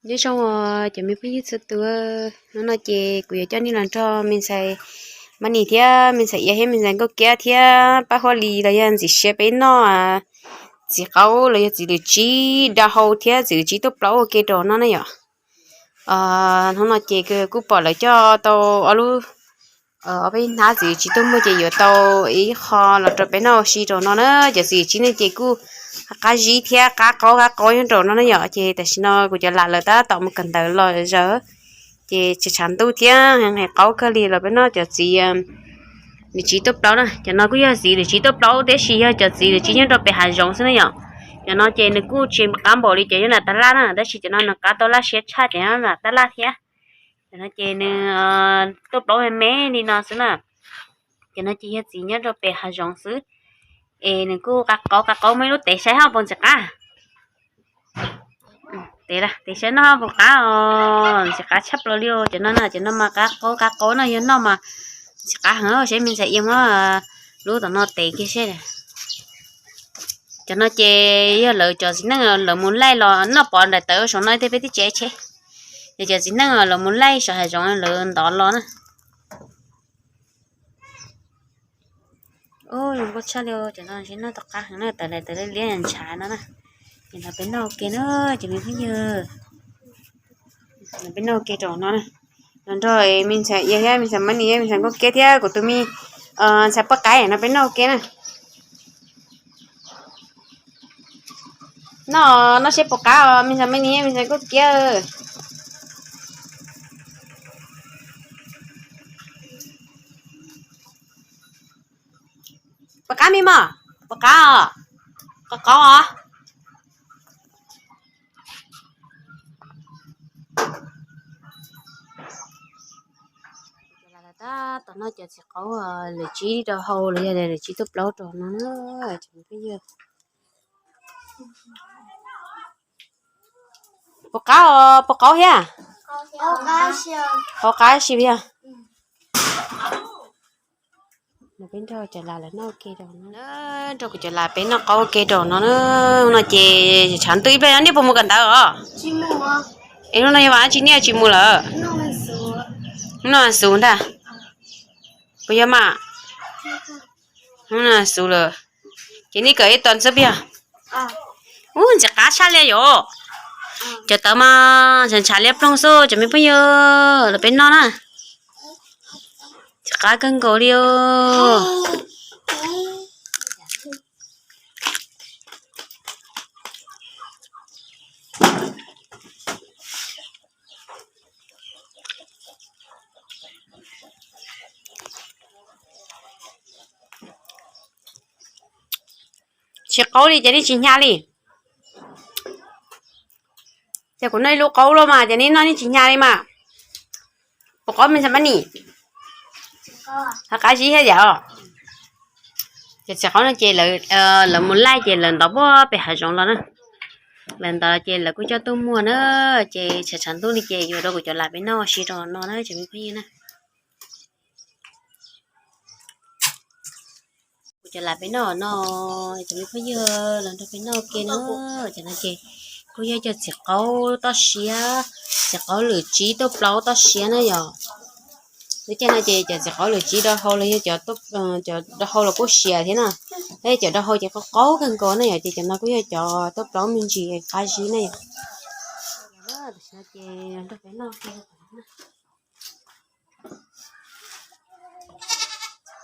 Nyob zoo os cov me phooj ywg txhua tus, hnub no ces kuv yuav coj nej los nrog me ntxhais Mab Nis thiab me ntxhais Iab thiab me ntxhais Nkauj Kiab thiab Paj Huab Lis los yog Ntxim Siab peb noj txiv qaub los yog txiv lwm tsib da hau thiab txiv lwm tsib tuaj plaub ua ke rau no na yom. Hnub no ces kuj pom lawv coj tau ob lub, ob peb hnab txiv lwm tsib tuaj muag ces yuav tau ib qho los rau peb noj ua si rau no na. Cov txiv lwm tsib no ces kuj qab zib thiab qab qaub qab qaub nyob rau no na yom. Ces tam sim no kuv cov lam lawv tab tom mus kawm ntawv los zaws, ces tshav tshav ntuj thiab nqhis qaub kawg li los peb noj cov txiv lwm tsib tuaj plaub na. Cov no kuj yog txiv lwm tsib tuaj plaub tiam sis yog cov txiv lwm tsib nyob rau pem hav zoov xwb na yom. Cov no ces nws kuj tsis qab npaum li cov nyob nram tab laj na, tab sis cov no nws qab tau laj siab tshaj cov nyob nram tab laj thiab. Cov no ces nws tuaj plaub me me li no xwb na. Cov no ces yog txiv nyob rau pem hav zoov xwb, es nws kuj qab qaub qab qaub. Muaj ib lub tev saib ho puas ntxim qab. Tev, tev saib noj ho puas qab os, ntxim qab tshaj plaws li os. Cov no na, cov no mas qab qaub qab qaub no, yog noj mas ntxim qab heev. Saib me ntxhais Iab muab lub tom no tev kiag seb. Cov no ces yog lawv cov txiv neej lawv mus laij los noj pov nram tawv saum no tej peb teb tsev tsheb. Yog cov txiv neej lawv mus laij saum hav zoov lawv ntov los na. Zoo nkauj tshaj li, cov no ntshe noj tau qab heev na, tawv lawm tawv liab liab ntshav no na. Ces no peb noj ua ke na, cov me phooj ywg, no peb noj ua ke rau no na. Los nrog me ntxhais Iab thiab me ntxhais Mab Nis, me ntxhais Nkauj Kiab thiab kuv tus me ntxhais Paj Qaib no peb noj ua ke na. Noj, noj seb puas qab os me ntxhais Mab Nis, me ntxhais Nkauj Kiab. Puas qab me mog? Puas qab os? Qab qaub os. Tab tom noj cov txiv qaub lwm tsib rau hau los yog lwm tsib tuaj plaub rau no na, cov me phooj ywg. Puas qab os, puas qaub thiab? Qaub qab si yog. Peb nrog cov lam lawv noj ua ke rau no, nrog kuv cov lam peb noj qaub ua ke rau no na. No ces tshav ntuj ib pliag no nej puas mus kawm ntawv os? Es hnub no yog vas dab tsi nej tsis mus lawm? Hnub no xub ntag. Puas yog mas? Hnub no xub lawm. Ces nej kawm ib tog xwb puas yog? Ub, ntxim qab tshaj li yom. Cov tawv mas ntshav ntshav liab ploog xwb cov me phooj ywg, los peb noj na. Ntxim qab kawg nkaus li os. Tsis qaub li ces nej tsis hnyav li. Ces kuv noj ib lub qaub luaj mas ces nej noj nej tsis hnyav li mas. Puas qaub me ntxhais Mab Nis? Qab zib thiab yom. Ces txiv qaub no ces lawv mus laij ces lawv ntov puag pem hav zoov los na. Lawv ntov ces lawv kuj coj tuaj muag na. Ces tshav tshav ntuj li ces yuav rau kuv cov lam peb noj ua si rau no na cov me phooj ywg na. Kuv cov lam peb noj no, cov me phooj ywg los nrog peb noj ua ke na. Cov no ces kuj yog cov txiv qaub toj siab, txiv qaub lwm tsib tuaj plaub toj siab na yom. Lub caij no ces cov txiv qaub lwm tsib da hau los yog cov da hau los kuj siav thiab na. Cov da hau ces qaub qaub kawg nkaus na yom, ces cov no kuj yog cov tuaj plaub me ntsis qab zib na yom. Tam sim no ces nrog peb noj ua ke.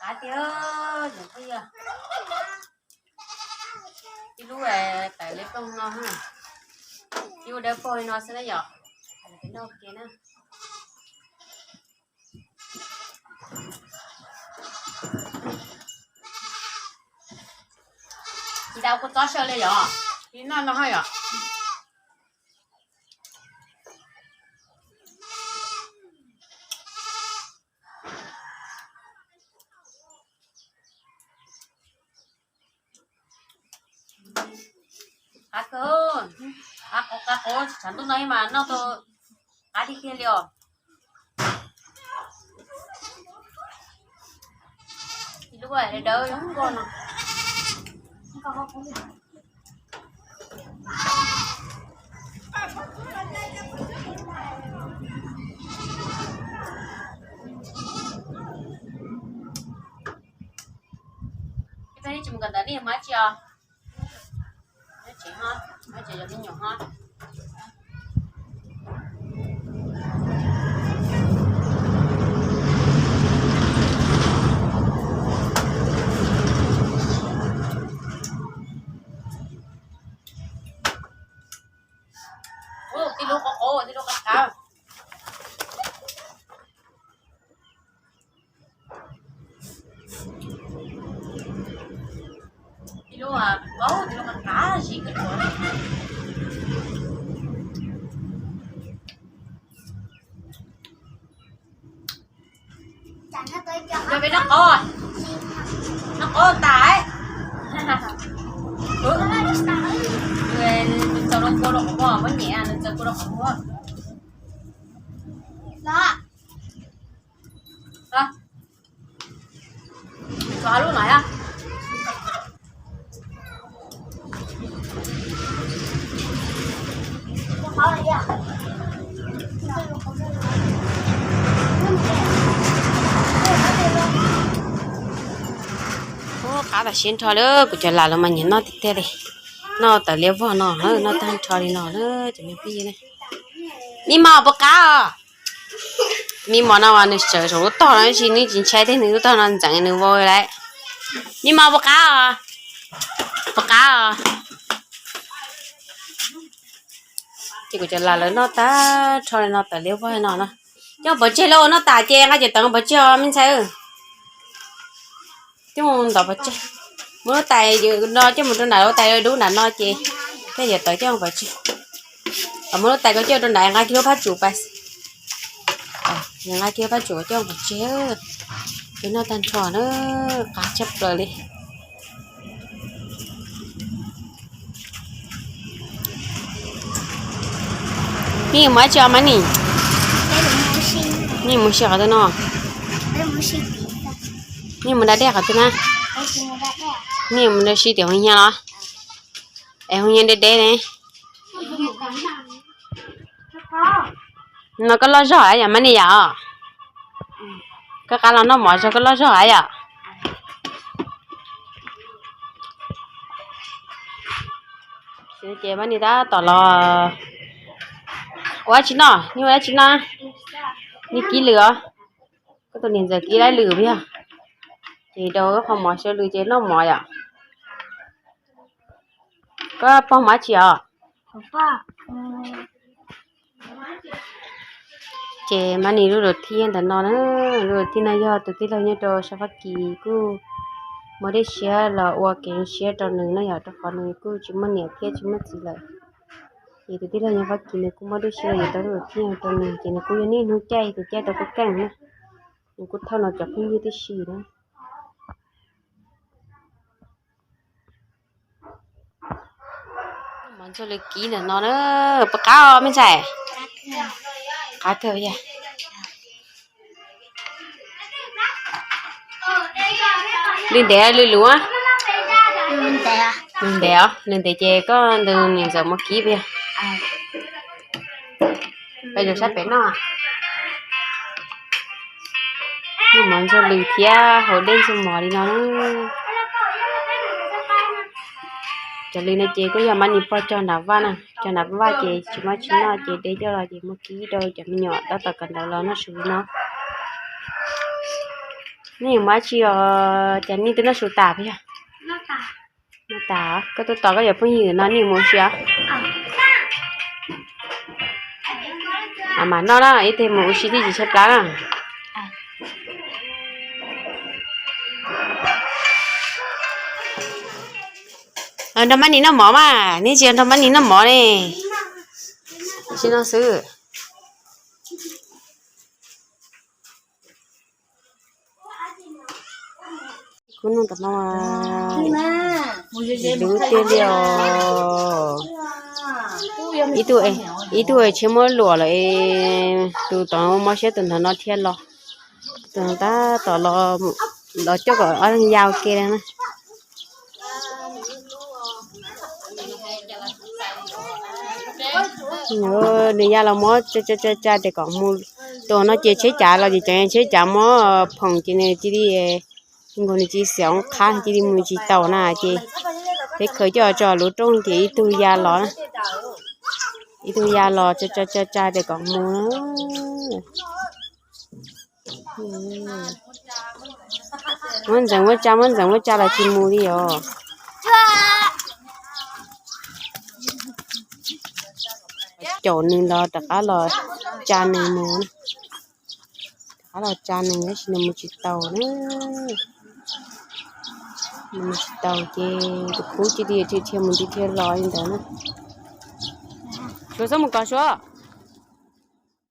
Qab tiag, ib lub tawv liab ploog no, ib lub dawb paug li no xwb na yom. Noj ua ke na. Tsis tau kua txob saw li yom, li noj no yom. Qab kawg, qab qab qab, tshav ntuj no mas noj tau qab tiag tiag li os. Ib lub dawb zoo nkauj no. Tsis mus kawm ntawv nej mus dab tsi os? Tsev ho, tsev yog me nyuam ho. Tij lub qab qab, tij lub qab qab. Tij lub, tij lub qab qab zis kawg. Yog peb noj qaub, noj qaub tas. Nws txaus rau kua rau qhov muag, muab nyem nws txaus kua rau qhov muag. Tso lub no. Ub, qab tam sim nrho lawm, kuv cov lam los mas nyiam noj tiag tiag li. Noj tawm liab vog no, noj tag nrho li no na, cov me phooj ywg na. Me mos puas qab os? Me mos no mas nws sawv saum lub tog no, tab sis nws tsis ntshai thiab, nws lub tog no ntxeev nws vau lawm. Me mos puas qab os? Puas qab os? Ces kuv cov lam lawv noj tag nrho li no tawm liab vog no na. Coj pov tseg lauj, noj tas ces nqa cov tawv pov tseg os me ntxhais. Coj mus ntov pov tseg. Muab lub tais no coj mus rau nram lub tais dub nram no ces thiaj yuav tawv coj pov tseg. Muab lub tais ko coj rau nram, nqa kiag lub phab tsum pas. Nqa kiag lub phab tsum coj pov tseg. Ces noj tag nrho na, qab tshaj plaws li. Nej mus dab tsi os Mab Nis? Nej mus si qhov twg no? Nej mus da dej qhov twg na? Nej mus da si tim Hoo Nyiag los? Es Hoo Nyiag deb deb ne. No koj loj zog yom Mab Nis yom? Koj qab los noj mov zog koj loj zog yom? Ces Mab Nis tab tom los ua dab tsi no, nej ua dab tsi no? Nej kib lws os. Koj tus niam ntxawm kib laib lws puas yog? Ces rau qhov mov xyaw lws ces noj mov yom. Koj pog mus dab tsi os? Ces Mab Nis lub luv thij ntawm no na, lub luv thij no yog tus tij laug nyob rau sab Fab Kis kuj muaj dej siab los ua kev zoo siab rau nws no yom, rau qhov nws kuj tsis muaj niam thiab tsis muaj txiv lawm. Ces tus tij laug nyob Fab Kis nws kuj muaj dej siab los yuav tau lub luv thij rau nws, ces nws kuj yog niaj hnub caij tus caij tau kuj keej na. Nws kuj thauj nws cov phooj ywg tib si na. Mov ntxuag lws kib ntawm no na, puas qab os me ntxhais? Qab kawg yog. Lws ntev lws luv? Lws ntev os, lws ntev ces koj ntus niam ntxawm mus kib puas yog? Peb zaum sab pem noj. Muaj mov ntxuag lws thiab haus dej ntxuag mov li no. Cov lws no ces kuj yog Mab Nis pog cog nram vaj na, cog nram vaj ces tsis muaj tsis noj ces de coj los ces muab kib rau cov me nyuam tab tom kawm ntawv los noj su li no. Nej yuav mus dab tsi os? Cas nej twb noj su tas puas yog? Noj tas, koj tuaj tos koj cov phooj ywg no nej mus ua si os. Mam noj na, ib teg mus ua si thiaj tsis tshaib plab na. Nrog Mab Nis noj mov mas, nej tsis nrog Mab Nis noj mov ne. Tsis no xwb. Kuv noj tom no lub tiag li os. Ib tug, ib tug tsis muab luam lawm, tus tom mob siab tus ntawm no thiaj los. Tus no tab tom los coj kom ob leeg ya ua ke na. Nws ya los muab tsa tsa tsa tes kom mus. Tus no ces tsheb cav los ces tseem tsheb cav muab phoom ces nws cia li Nkaus nws cia li xiam qhab cia li mus tsis taus na ces peb khaws coj tso lub rooj ces ib tug ya los, ib tug ya los tsa tsa tsa tias kom mus. Muab ntxeev muab tsa muab ntxeev muab tsa los tsis mus li os. Caum nws los rov qab los tsa nws mus, rov qab los tsa nws tab sis nws mus tsis taus na. Nws mus tsis taus ces tus khub cia li dhia mus dhia los li ntawd na. Suav, txhob mus kov Suav.